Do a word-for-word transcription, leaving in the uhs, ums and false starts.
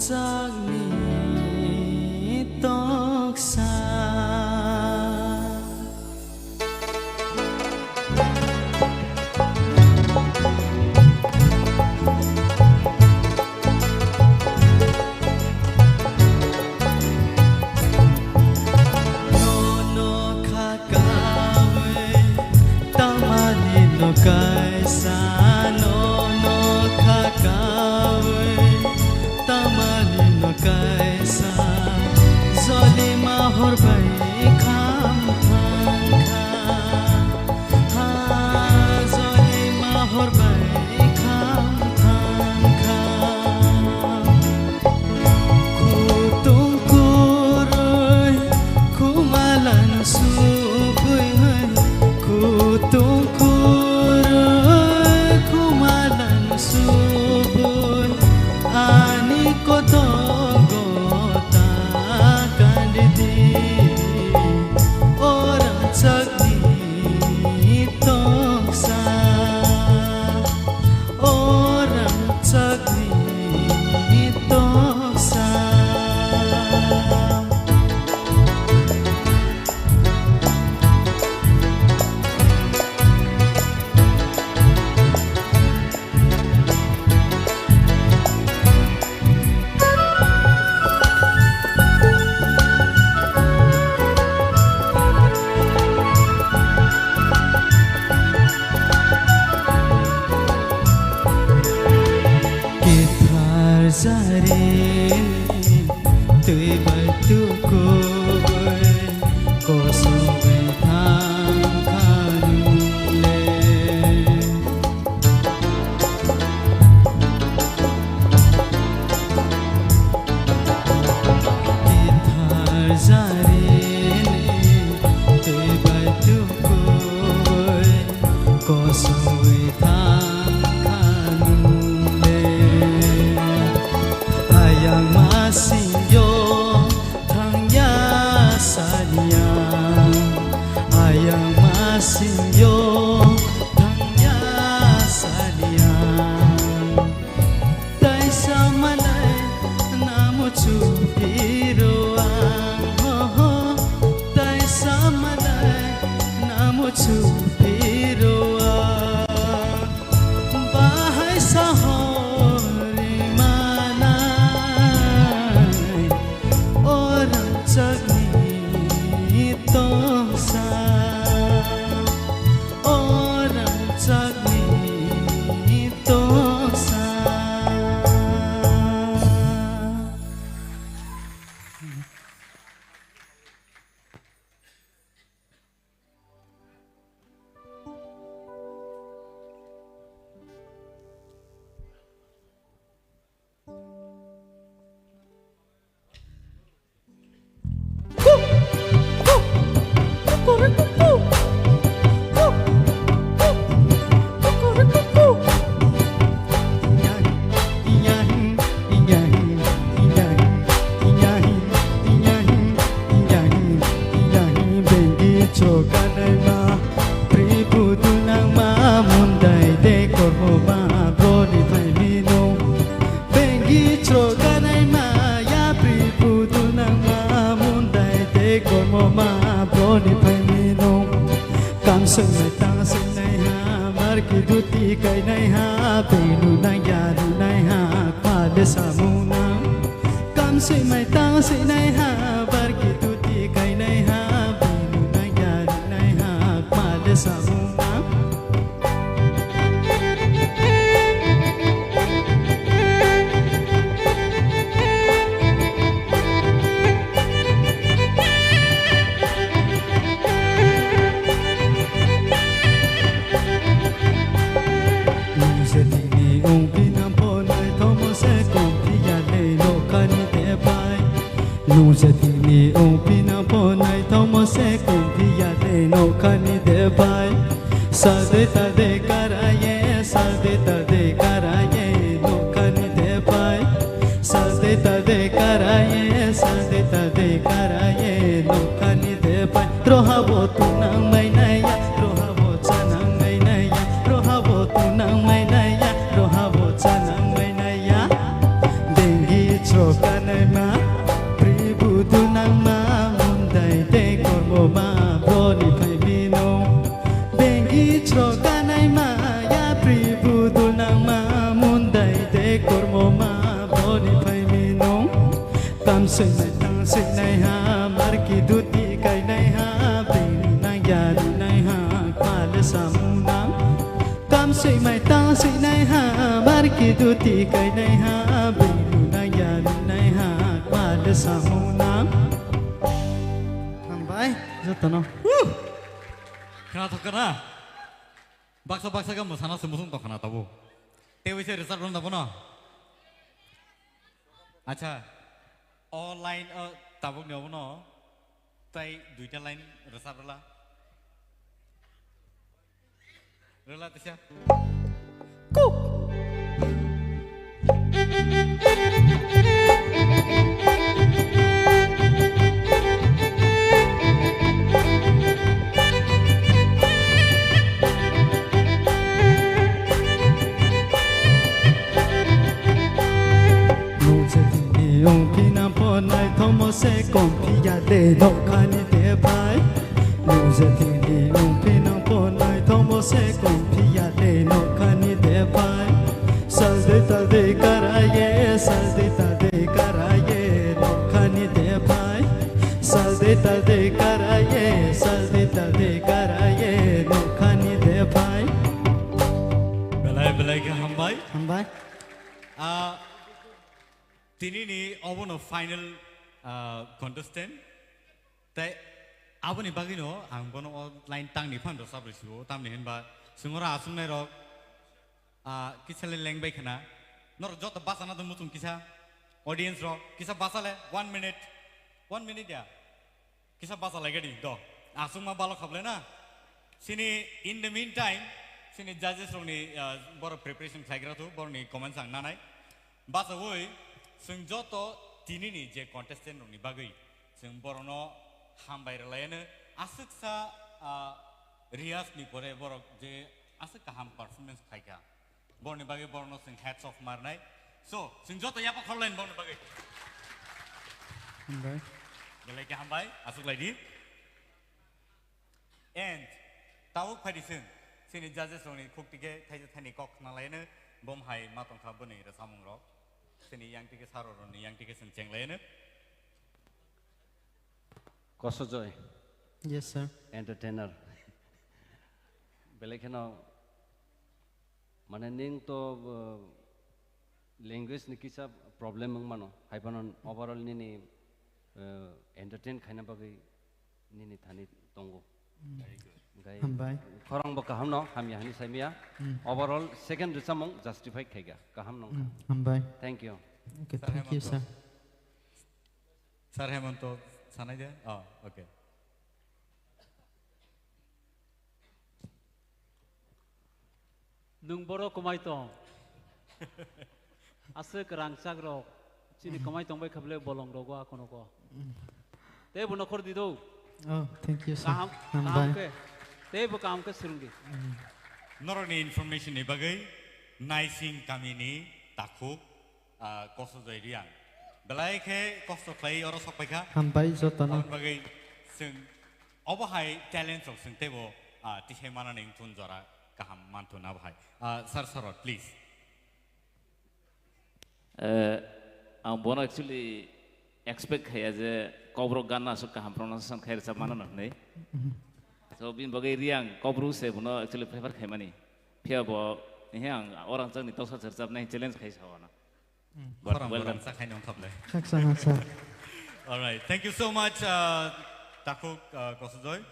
Sakni toksa. Nono kha kawi, tamani no kaisa, nono kha kawi, tamani no kaisa, jolima hor bai kham thang kha, ha, jolima hor bai kham thang kha. Kutung kurui kumalan subui, kutung kurui kumalan subui, ani kotogo ta kandi di, o rangchakni toksa. O rangchakni toksa. Kethar jarini twi bai tukui kosogwi thang kha nung le. Kithar jarini twi bai tukui kosogwi thang kha nung le. Ayang masingyo thangya saliya, ayang masingyo thangya saliya. Taisa malai namu chupiro ang, ho, ho. Taisa malai namu chupiro ang. Bahai sahori manai, o rangchakni toksa, o rangchakni toksa. Bengki chokanaima, pripu dunangma, mundai de kormo ma, broni phaimino. Bengki chokanaima, ya pripu dunangma, mundai de kormo ma, broni phaimino. Kamswk mai tangswk nai ha, marki duti kainai ha, benu nang ya runai ha, kma de samung nang. Kamswk mai tangswk nai ha, barki duti kainai ha, benu nang ya runai ha, kma de samung nang. Nung se tini ong phi nang pho naithokmo se kom phi ya le nokhani de bai. Nung se tini ong phi nang pho naithokmo se kom phi ya le nokhani de bai. Sa de ta de kara ye, sa de ta de kara ye nokhani de bai. Sa de ta de kara ye, sa de ta de kara ye nokhani de bai. Roha bo tunang mai nai ya, roha bo chanang mai nai ya, roha bo tunang mai nai ya, roha bo chanang mai nai ya. Dengi chok Oma boni phaimi nung. Kam sui mai tang sui nai ha, marki duti kai nai ha, bini nang ya ri nai ha, kmale samung nang. Kam sui mai tang sui nai ha, marki duti kai nai ha, bini nang ya ri nai ha, kmale samung nang. Hambai, jotono. Khna thok khna. Baksa baksa khe mwsana se musung tong khna tabuk. Tei waisa result rwna bono. Acha, o line o tabuk ni obono tai duita line result rwla. Rwla tisa. Kuk. Nung je tini ong phi nang pho naithokmo se kom phi ya de nokhani de phai. Nung je tini ong phi nang pho naithokmo se kom phi ya de nokhani de phai. Sal de tal de karaye, sal de tal de karaye, nokhani de phai. Sal de tal de karaye, sal de tal de karaye, nokhani de phai. Belai belai khe hambai. Hambai. Ah, tini ni obono final, ah, contestant. Tei aboni bagwino ang bono o line tangni phan rwchap rw sio, tamni hinba chwng oro achuknai rok, ah, kisa le lengbai khna. Norok joto bachana do muchung kisa, audience rok kisa bacha le, one minute, one minute ya, kisa bacha lai gadi do, achukma balok khablai na. Sini in the meantime, sini judges rokni, ah, borok preparation khlaigra thu, borokni comments ang nanai. Bachaui, chwng joto tinini je contestant rokni bagwi chwng borokno hambai rwlaiano, aswksa, ah, riyas ni pore borok je aswk kaham performance khaikha, borokni bagwi borokno chwng hats off marnai. So, chwng joto yapha khorlaini borokni bagwi. Hambai. Belai khe hambai, aswk lai di. And tabuk phai di chwng, chini judges rokni khuk tike thaisa thaini kok khna laino, bom hai ma tongkha boni rwchapmung rok. Chini yang tike saro rokni yang tike chwng cheng laino. Kosojoy. Yes, sir. Entertainer. Belai kheno Mane ning to, uh, language ni kisa problem wng mano, hai phano overall nini, uh, entertain khaina bagwi nini thani tongo. Mm. Very good. Hambai. Khorang bo kaham no, hamya hani saimya. Mm. Overall second rwchapmung justify khaika, kaham nongkha. Mm, hambai. Thank you. Okay, sir, thank you, Hemanto. Sir. Sir Hemanto, sanai de? Oh, okay. Nwng boro kwmai tong. Aswk rangchak rok chini kwmai tong bai kha bwle bolong rogo akono ko. Tei bo nokhor di do. Oh, thank you, sir. Kaham, kaham khe. Tei bo kaham khe swrwng di. Mm. Norokni information ni bagwi Naising kamini takhuk ah, Kosojoy Riang. Belai khe kosto khlai oro sok paikha. Hambai jotono. Aboni bagwi chwng obo hai talent rok chwng teibo, ah, tisai manani wngthun jora kaham manthun abo hai. Ah, Sir Sarot, please. Eh, ang bono actually expect khaiya je Kokborok ganno aswk kaham pronunciation khai rwchap mano hwnwi. Mhm. So, bini bagwi Riang Kokborok se bono actually prefer khaimani. Phiya bo, he ang orang changni toksa se rwchapnai challenge khai sao ano. Mm. But khorang well done. Khorang sa khai nong khablai. Khaksa, khaksa. All right. Thank you so much, uh, Takhuk, uh, Kosojoy.